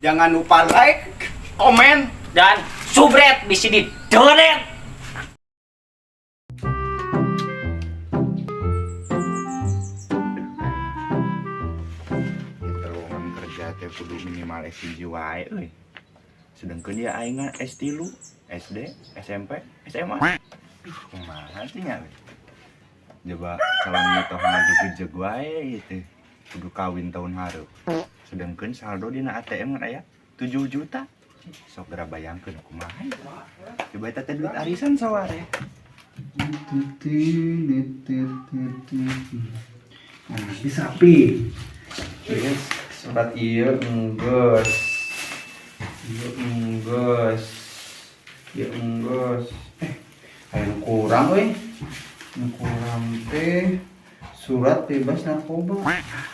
Jangan lupa like, komen, dan subscribe di sini. Donet. Lowongan kerja teh kudu minimal S1 wae euy. Sedangkan dia aing mah S3, SD, SMP, SMA. Duh, kumaha sih nya? Coba salam mitoh ngajeg-jeg wae gitu. Kudu kawin tahun hareup. Sedangkan saldo dina ATM ngan aya 7 juta. Sok geura bayangkeun kumaha ya. Coba eta teh duit arisan saware. Nah, bisa sapi. Yes, surat ieu enggeus. Ieu enggeus. Ieu enggeus. Eh, aya nu kurang euy. Nu kurang teh surat bebas narkoba.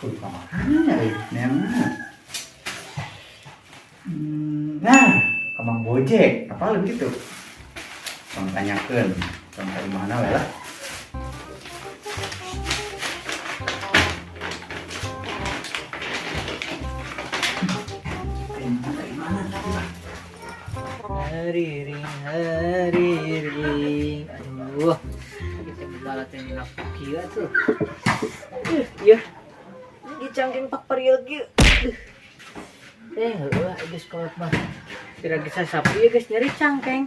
Kudu ka mana euy? Neangan. Nah, ka Mang Gojek, apa gitu? Tong tanyakeun, tong ka imahna we lah. Hariring, hariring. Aduh, kita balat yang ngapak kieu tuh. Iya. Di cangkeng pak perill kieu. Eh, heueuh geus kolot mah. Kira bisa sapu ieu geus nyeri cangkeng.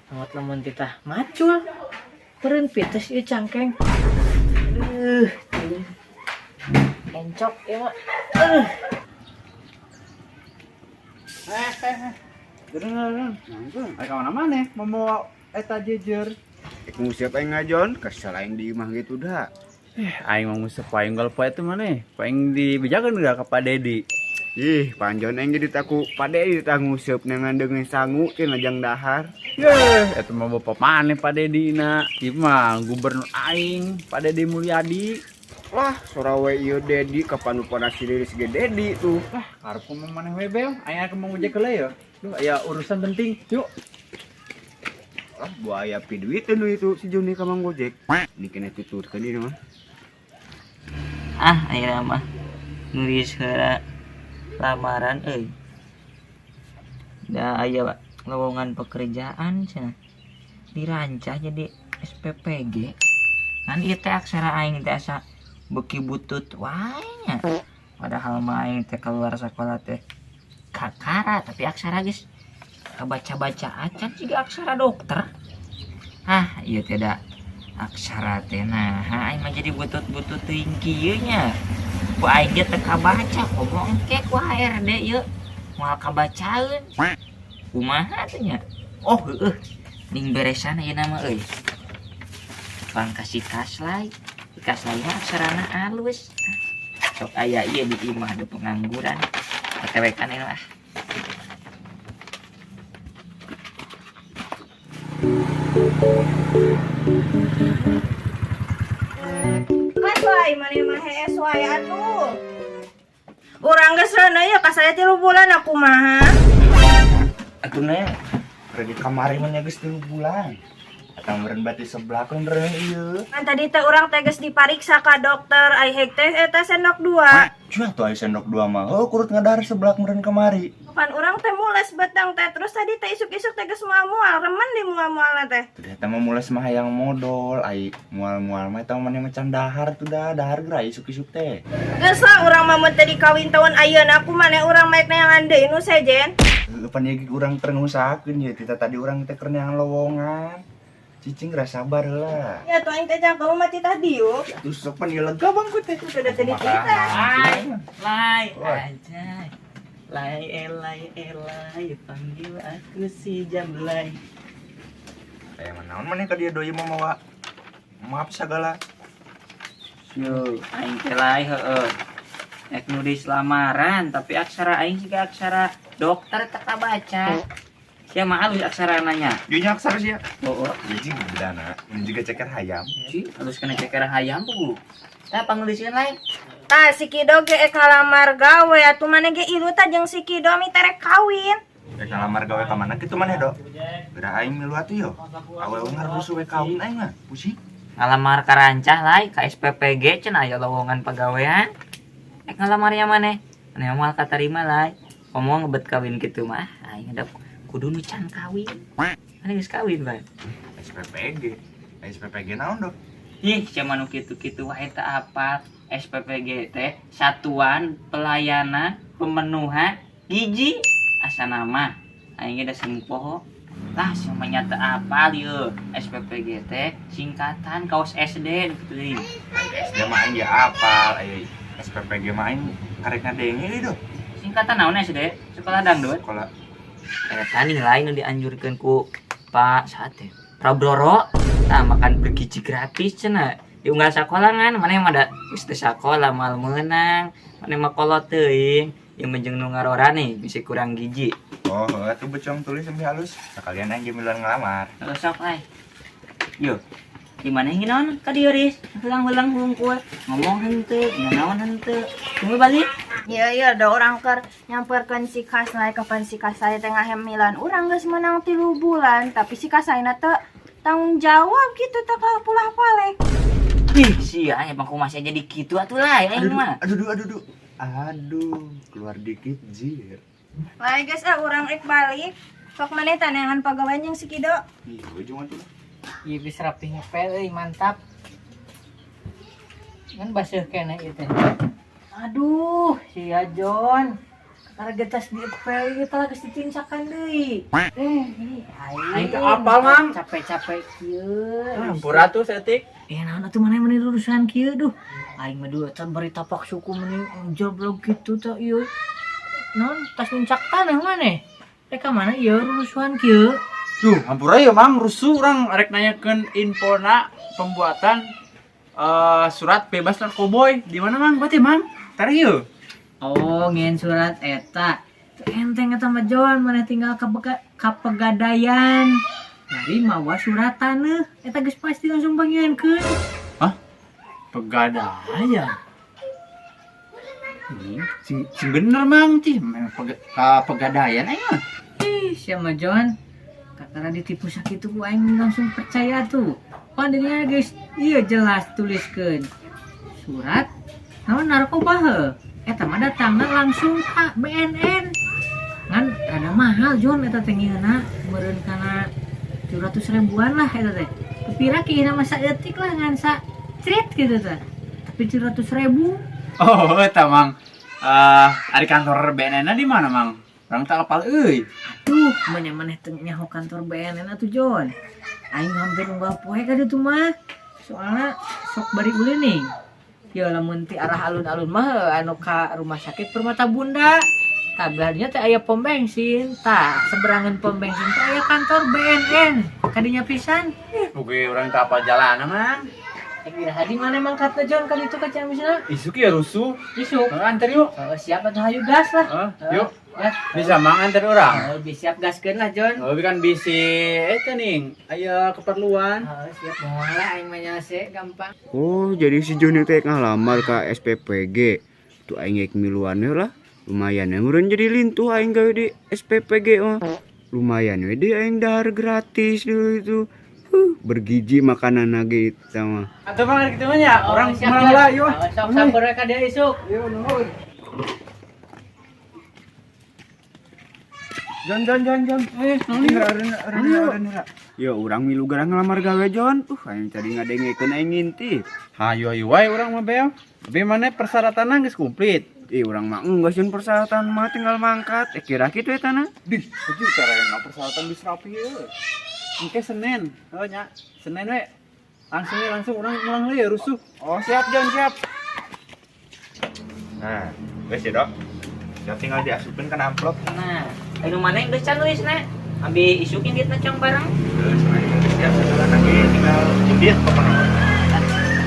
Amat lamun titah macul. Meureun pites ieu cangkeng. Aduh, teuing. Encok ieu mah. Aduh. Eh, eh, eh. Turun, turun. Ayo ka mana-mana mau bawa eta jejer. Ek nguseup aing ngajon, kesel aing di imah gitu dah. Eh, aing mah nguseup aing unggal poe teh maneh. Paing dibejakeun geura ka Pak Dedi. Ih, panjon aing jadi taku Pak Dedi tah nguseup nengan deungeun sangu cenah jang dahar. Yeuh, eta mah bapak maneh Pak Dedi na. Ieu mah gubernur aing, Pak Dedi Mulyadi. Wah, sora we ieu Dedi kapan lupa nasi liris ge Dedi tuh. Wah, karep mah maneh we bel. Aing akan mau ngojek heula ya. Duh, aya urusan penting. Yuk. Lah, buaya pi duit nu itu si Joni ka Mang Gojek. Ini kena tuturkeun ieu mah. Ah, ayeuna mah nulis heula lamaran euy. Da aya lowongan pekerjaan cenah. Dirancah jadi SPPG. Kan ieu teh aksara aing teh asa beuki butut wae nya. Padahal mah aing teh keluar sekolah teh kakara tapi aksara geus kabaca-baca acan juga aksara dokter. Ah, ieu teh da aksara teh nah aing mah jadi butut-butut teuing kieu nya. Ku aing ge teu kabaca komo engke ku HRD ieu moal kabacaeun. Kumaha teh nya? Oh heueuh, ning beresan ayeuna mah euy. Pang kasih kaslai. Kaslai mah aksarana alus. Sok aya ieu di imah ada pengangguran. Katewekan ieu ah. Kan wae maneh mah hees wae atuh. Urang geus reuneuh ya ka saya 3 bulan aku mah. Atuh ne, kredit kamari mah nya geus 3 bulan. Eta meureun bati sebelah kan reuneuh ieu. Kan tadi teh urang teh geus dipariksa ka dokter ai hek teh eta sendok 2. Cuah tuh ai sendok 2 mah. Oh, kurut ngadahar sebelah meureun kamari. Pan urang teh mules betang teh terus tadi teh isuk-isuk teh geus mual-mual remen di mual-mualna teh. Tuh eta mah mules mah hayang modol ai mual-mual mah eta mah maneh macan dahar tuh dah dahar geura isuk-isuk teh. Geus lah urang mah mun teh dikawin taun ayeuna aku maneh urang maek neangan deui nu sejen. Heueuh pan ieu ge urang teu ngusahakeun ye tita tadi urang teh keur neangan lowongan. Cicing geura sabar heula. Ya tuh aing teh jang kamu mah titah diuk. Tuh sok pan ieu lega bangku teh. Sudah tadi titah. Lai, lai, anjay. Lai, elai, elai, panggil aku si Jamlai. Aya mah naon maneh ka dieu doi mah mawa maaf sagala. Yo, aing teh lai heueuh. Ek nulis lamaran tapi aksara aing siga aksara dokter teu kabaca. Sia mah halus aksarana nya. Ieu nya aksara sia. Oh, oh. Ieu jeung bedana, ini juga ceker hayam. Si, halus kana ceker hayam pugu. Tah pangnuliskeun lain. Tah si Kido ge ek halamar gawe atuh maneh ge ilu tah jeung si Kido mi terek kawin. Ek halamar gawe ka mana kitu maneh, Dok? Geura aing milu atuh yo. Awewe ngarusuh we kawin aing mah, pusing. Ngalamar ka rancah lai ka SPPG cenah aya lowongan pagawean. Ek ngalamarnya maneh. Maneh moal katarima lai. Ngomong ngebet kawin gitu mah, aing ada kudu nu can kawin. Mana geus kawin, Bang? SPPG. SPPG naon, Dok? Ih, siapa nu kitu-kitu wae teh apa? SPPG teh Satuan Pelayanan Pemenuhan Gizi. Asa nama aing ge da sing poho. Lah, siapa nyata apal ieu? SPPG teh singkatan kaos SD nu kitu deui. SD mah aing ge apal, aya SPPG mah aing karek ngadenge deui, Dok. Singkatan naon SD? Sekolah dangdut. Sekolah. Eta nih lain nu dianjurkeun ku Pak Sate. Prabroro, tah makan bergizi gratis cenah. Diunggal sakola ngan maneh mah da geus teu sakola moal meunang. Maneh mah kolot teuing. Ieu mah jeung nu ngarora nih bisi kurang gizi. Oh, heuh atuh becong tulis sampai halus. Sekalian aing ge miluan ngelamar. Heuh sok lae. Yo. Di mana yang naon ka dieu Riz? Heulang-heulang hungkul. Ngomong henteu, naon henteu. Tunggu balik. Iya iya ada orang keur nyamperkeun si Kasai kapan si Kasai teh ngahemilan urang geus menang 3 bulan tapi si Kasai teu tanggung jawab gitu teh ka pulah palek. Ih, sia emang kumaha jadi kitu atuh lah aing mah. Aduh, aduh, aduh, aduh. Aduh, keluar dikit jir. Lah guys ah urang rek balik. Sok maneh taneangan pagawean jeung si Kido. Ih, ujung atuh. Ieu geus rapih ngepel euy, mantap. Ngan baseuh keneh ieu teh. Aduh, sia John. Kakara getas diepel ieu tah geus ditincakan deui. Eh, Aing teu apal, Mang. Capek-capek kieu. Hampura tuh setik. Eh, naon atuh maneh meni urusan kieu duh. Aing mah dulu teh bari tapak suku meni joblog kitu teh ieu. Naon tas nincak tanah maneh? Rek ka mana ieu rusuhan kieu? Duh, hampura ya Mang, rusuh urang rek nanyakeun infona pembuatan surat bebas narkoboy. Di mana Mang? Berarti Mang? Tari yeuh. Oh, ngen surat eta. Teu enteng eta mah John, maneh tinggal ka pegadaian. Bari mawa surat taneuh, eta geus pasti langsung panggihankeun. Hah? Pegadaian. Sing, sing bener Mang, cih. Memang ka pegadaian aing mah. Ih, siapa John? Kakara ditipu sakitu ku aing langsung percaya tuh. Pan dirinya guys, iya jelas tuliskeun. Surat naon narkoba heuh. Eta mah datangna langsung ka BNN. Ngan rada mahal John eta teh ngieuna meureun kana 700 ribuan lah eta teh. Kepira kira mah saeutik lah ngan sa crit gitu teh. Tapi 700 ribu. Oh, eta Mang. Eh, ari kantor BNN di mana Mang? Urang tak apal euy. Aduh, maneh-maneh teu nyaho kantor BNN atuh John. Aing hampir unggal poe ka ditu mah. Soalna sok bari ulin nih. Ya lamun ti arah alun-alun mah heuh, anu ka rumah sakit Permata Bunda. Tah belahnya teh aya pom bensin. Tah seberangan pom bensin teh aya kantor BNN. Kadinya pisan. Oke, urang tak apal jalan Mang. Eh iraha di mana mangkatna John ka ditu ka Ciamisna? Isuk ya rusuh. Isuk. Heeh, antar yuk. Oh, siap atuh hayu gas lah. Heeh, yuk. Gas. Bisa Mang antar urang. Oh, siap gaskeun lah John. Oh, kan bisi eta ning, aya keperluan. Oh, siap moal lah aing mah nyase gampang. Oh, jadi si Joni teh ngalamar ka SPPG. Tuh aing geuk miluan we lah. Lumayan ya meureun jadi lintuh aing gawe di SPPG mah. Lumayan we deh aing dahar gratis dulu itu. Bergizi makanan ge eta mah. Atuh Mang kitu mah nya, urang siap, pulang John. lah yuk. Oh, sok sabar we ka dia isuk. Yuk nuhun. Jon Jon Jon Jon. Eh, nuhun. Ya urang milu gara ngelamar gawe Jon. Aing tadi ngadengekeun aing ngintip. Hayu hayu wae urang mah beo. Tapi mana persyaratanna geus komplit. Ih, urang mah enggak sieun persyaratan mah tinggal mangkat. Eh kira kitu eta na. Dih, anjir cara persyaratan geus rapi ieu. Engke Senin, oh nya, Senin we. Langsung we, langsung urang mulang heula ya rusuh. Oh, siap Jon, siap. Nah, geus ya, Dok. Siap tinggal diasupin kana amplop. Nah, anu mana yang geus can nulisna? Ambil isukin kita cong bareng. Geus, aing geus siap segala lagi tinggal indit pokoknya.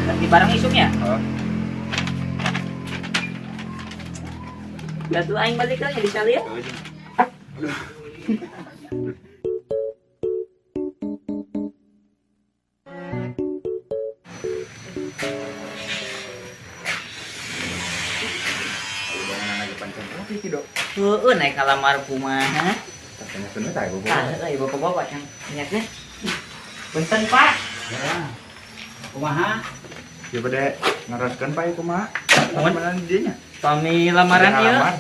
Di bareng isuknya. Oh. Udah tuh aing balik lagi bisa lihat. Aduh. Heeh, naik kalamar kumaha? Tanya bener tah ibu. Tah, heeh, bapak-bapak yang niatnya. Punten, Pak. Kumaha? Ya bade ngaraskeun Pak ieu kumaha? Mohon. Mana dieu nya? Pami lamaran ieu. Lamar.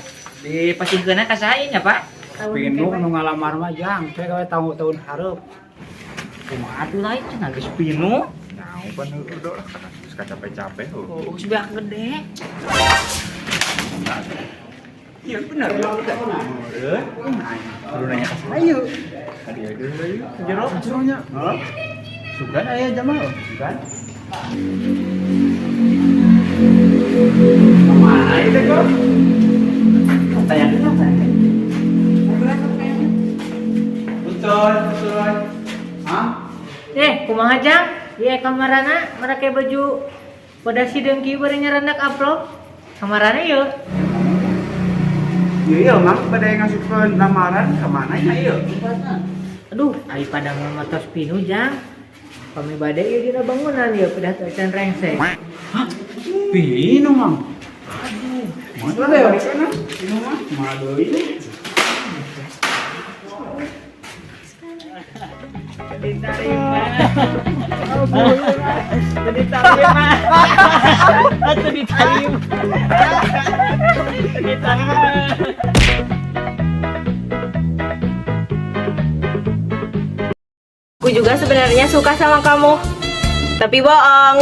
Dipasihkeunna ka saha nya, Pak? Pinuh nu ngalamar mah, jang, teh gawe tahun-tahun hareup. Kumaha atuh lain cenah geus pinuh. Nah, pan udah lah karena geus capek-capek heuh. Oh, geus beak gede. Iya benar. Heeh. Kudu nanya ka saha. Tadi aja deui jero jeronya. Heuh. Sugan aya Jamal. Sugan. Kemana itu kok? Tanya dulu, tanya. Betul, betul. Hah? Eh, kumaha, Jang? Iya, kamarana make baju pada sideung kieu bari nyarandak amplop. Kamarana yuk. Iya, iya, Mang, pada yang ngasupkeun lamaran kemana ya, iya? Aduh, ari padang mah tos pinuh, Jang. Kami bade ieu dina bangunan ieu pedah teu can rengsek. Pinuh, Mang. Mana ya, di sana? Ini mah, mah deui. Diterima. Diterima. Atuh diterima. Diterima. Aku juga sebenarnya suka sama kamu. Tapi bohong.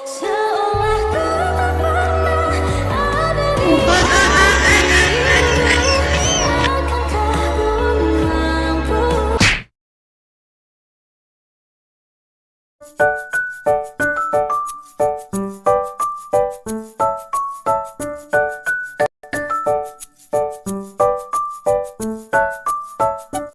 Seolah ku tak pernah ada di sisimu. Akankah ku mampu?